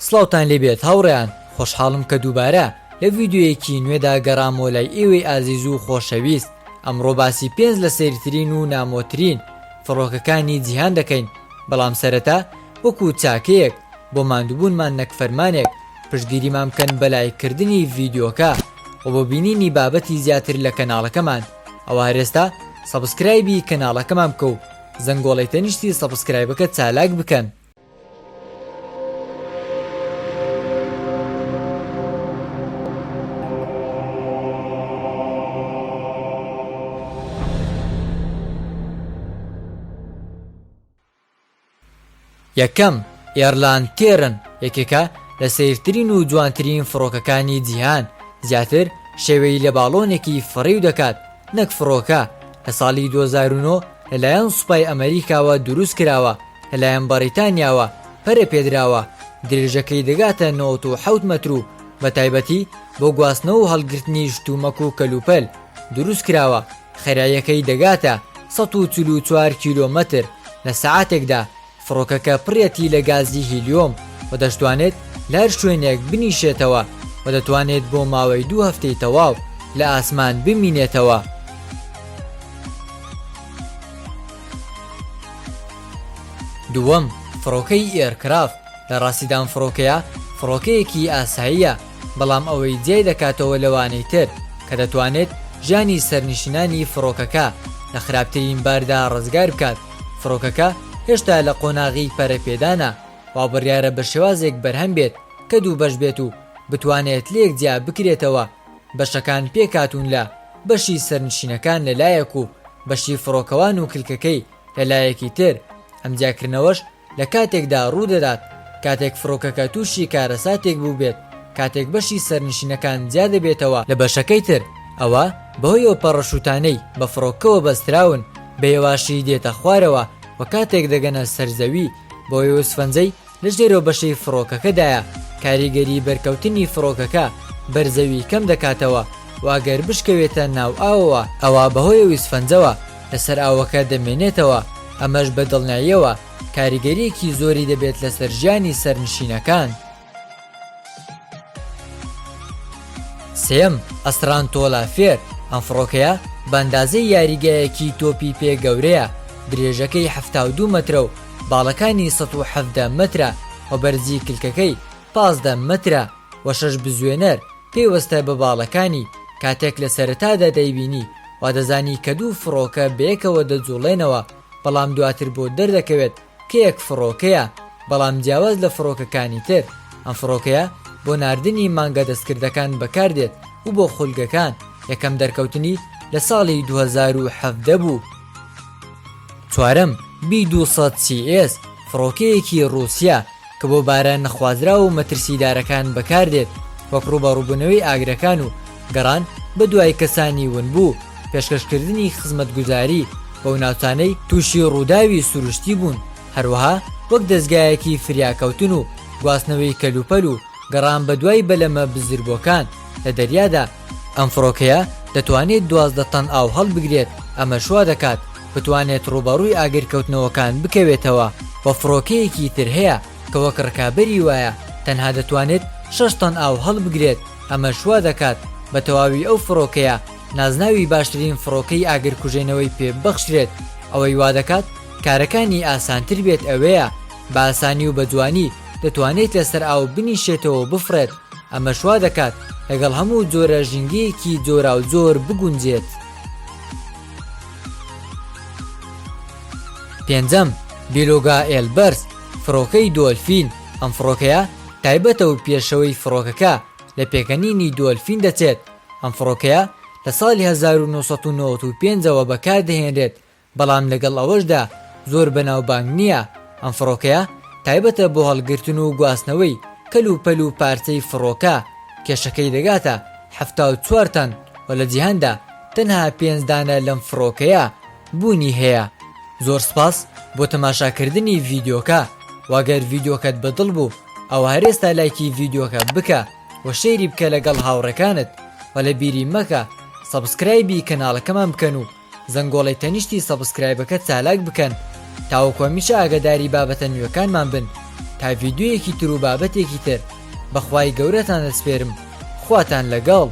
سڵاوتان لێبێت هاوڕێیان خۆشحاڵم کە دووبارە لە ڤیدیۆیەکی نوێدا گەڕامەوە لای ئێوەی ئازیز و خۆشەویست ئەمڕۆ باسی پێنج لە سەیرترین و نامۆترین فڕۆکەکانی جیهان دەکەین بەڵام سەرەتا وەکو چاکەیەک بۆ ماندووبوونمان نەک فەرمانێک پشتگیریمان بکەن بە لایک کردنی ڤیدیۆکە و بۆ بینینی بابەتی زیاتر لە کەناڵەکەمان ئەوا هەرێستا subscribe ی کەناڵەکەمان بکە و زەنگۆڵەی تەنیشتی subscribe ەکە چالاک بکەن. یەکەم، ئێرلاند تێرن یەکێکە لە سەیرترین و جوانترین فڕۆکەکانی جیهان، زیاتر شێوەی لە باڵۆنێکی فڕیو دەکات نەک فڕۆکە، لە ساڵی 2009 لەلایەن سوپای ئەمەریکاوە دروست کراوە، لەلایەن بەڕیتانیاوە پەرە پێدراوە، درێژەکەی دەگاتە 97 مەتر و بە تایبەتی بۆ گواستنەوە و هەڵگرتنی شتومەک و کەلوپەل دروست کراوە، خێراییەکەی دەگاتە 144 کیلۆمەتر لە سەعاتێکدا، فڕۆکەکە پڕیەتی لە گازی هیلیۆم و دەشتوانێت لە هەر شوێنێک بنیشێتەوە و دەتوانێت بۆ ماوەی دوو هەفتەی تەواو لە ئاسمان بمینێتەوە. دووەم، فڕۆکەی ئێرکرافت، لە ڕاستیدا ئەم فڕۆکەیە فڕۆکەیەکی ئاساییە، بەڵام ئەوەی جیای دەکاتەوە لەوانەی تر کە دەتوانێت ژیانی سەرنشینانی فڕۆکەکە لە خراپترین باردا ڕزگار بکات، فڕۆکەکە هێشتا لە قۆناغی پەرەپێدانە، وا بڕیارە بە شێوازێک بەرهەم بێت کە دوو بەش بێت و بتوانێت لێک جیا بکرێتەوە، بەشەکان پێکهاتوون لە، بەشی سەرنشینەکان لە لایەک و بەشی فڕۆکەوان و کلکەکەی لە لایەکی تر، ئەم جیاکردنەوەش لە کاتێکدا ڕوودەدات کاتێک فڕۆکەکە تووشی کارەساتێک بووبێت، کاتێک بەشی سەرنشینەکان جیا دەبێتەوە لە بەشەکەی تر، ئەوە بەهۆی ئەو پەڕەشوتانەی بە فڕۆکەوە بەستراون بە هێواشی دێتە خوارەوە و کاتێک دەگەنە سەر زەوی بەهۆی ئەو سفەنجەی لە ژێرەوە بەشەی فڕۆکەکەدایە کاریگەری بەرکەوتنی فڕۆکەکە بەر زەوی کەم دەکاتەوە و ئەگەر بشکەوێتە ناو ئاوەوە ئەوا بەهۆی ئەو ئیسفەنجەوە لەسەر ئاوەکە دەمێنێتەوە، ئەمەش بە دڵنیاییەوە کاریگەرییەکی زۆری دەبێت لەسەر ژیانی سەرنشینەکان. سێیەم، ئەسترانتۆلا فێر، ئەم فڕۆکەیە بە ئەندازەی یاریگایەکی تۆپی پێ گەورەیە، درێژەکەی 72 مەترە و باڵەکانی 117 مەترە و بەرزی کلکەکەی 15 مەترە و شەش بزوێنەر پەیوەستە بە باڵەکانی، کاتێک لە سەرەتادا دەیبینی وادەزانی کە دوو فڕۆکە بەیەکەوە دەجوڵێنەوە، بەڵام دواتر بۆت دەردەکەوێت کە یەک فڕۆکەیە، بەڵام جیاواز لە فڕۆکەکانی تر، ئەم فڕۆکەیە بۆ ناردنی مانگە دەستکردەکان بەکاردێت و بۆ خولگەکان، یەکەم دەرکەوتنی لە ساڵی 2017 بوو. چوارەم، بی 200 سی ئێس، فڕۆکەیەکی ڕووسیە کە بۆ بارە نەخوازراو و مەترسیدارەکان بەکاردێت، وەک ڕووبەڕووبوونەوەی ئاگرەکان و گەڕان بەدوای کەسانی ونبوو، پێشکەشکردنی خزمەتگوزاری بەو ناوچانەی تووشی ڕووداوی سروشتی بوون، هەروەها وەک دەزگایەکی فریاکەوتن و گواستنەوەی کەلوپەل و گەڕان بەدوای بەلەمە بزربووەکان لە دەریادا. ئەم فڕۆکەیە دەتوانێت 12 تەن ئاو هەڵبگرێت، ئەمەش وا دەکات بتوانێت ڕووبەڕووی ئاگرکەوتنەوەکان بکەوێتەوە و فڕۆکەیەکی تر هەیە کە وەک ڕکابەری وایە تەنها دەتوانێت شەش تەن ئاو هەڵبگرێت، ئەمەش وا دەکات بە تەواوی ئەو فڕۆکەیە نازناوی باشترین فڕۆکەی ئاگرکوژێنەوەی پێ ببەخشرێت، ئەوەی وا دەکات کارەکانی ئاسانتر بێت ئەوەیە بە ئاسانی و بە جوانی دەتوانێت لەسەر ئاو بنیشێتەوە و بفڕێت، ئەمەش وا دەکات لەگەڵ هەموو جۆرە ژینگەیەکی جۆراوجۆر بگونجێت. پێنجەم، بیلوگا ئێلبەرز، فڕۆکەی دۆلفین، ئەم فڕۆکەیە تایبەتە و پێشەوەی فڕۆکەکە لە پێکەنینی دۆلفین دەچێت، ئەم فڕۆکەیە لە ساڵی 1995 ەوە بەکاردەهێنرێت، بەڵام لەگەڵ ئەوەشدا زۆر بەناوبانگ نییە، ئەم فڕۆکەیە تایبەتە بۆ هەڵگرتن و گواستنەوەی کەل و پەل و پارچەی فڕۆکە، کێشەکەی دەگاتە 74 تەن و لە جیهاندا تەنها پێنج دانە لەم فڕۆکەیە بوونی هەیە. زۆر سپاس بۆ تەماشاکردنی ڤیدیۆکە وە گەر ڤیدیۆکەت بەدڵ بوو ئەوە هەرێستا لایکی ڤیدیۆکە بکە وە share ی بکە لەگەڵ هاوڕێکانت وە لەبیری مەکە subscribe ی کەناڵەکەمان بکەن و زەنگۆڵەی تەنیشتی subscribe ەکە چالاک بکەن تاوەکو هەمیشە ئاگەداری بابەتە نوێکانمان بن. تا ڤیدیۆیەکی تر و بابەتێکی تر بەخوای گەورەتان دەسپێرم خواتان لەگەڵ.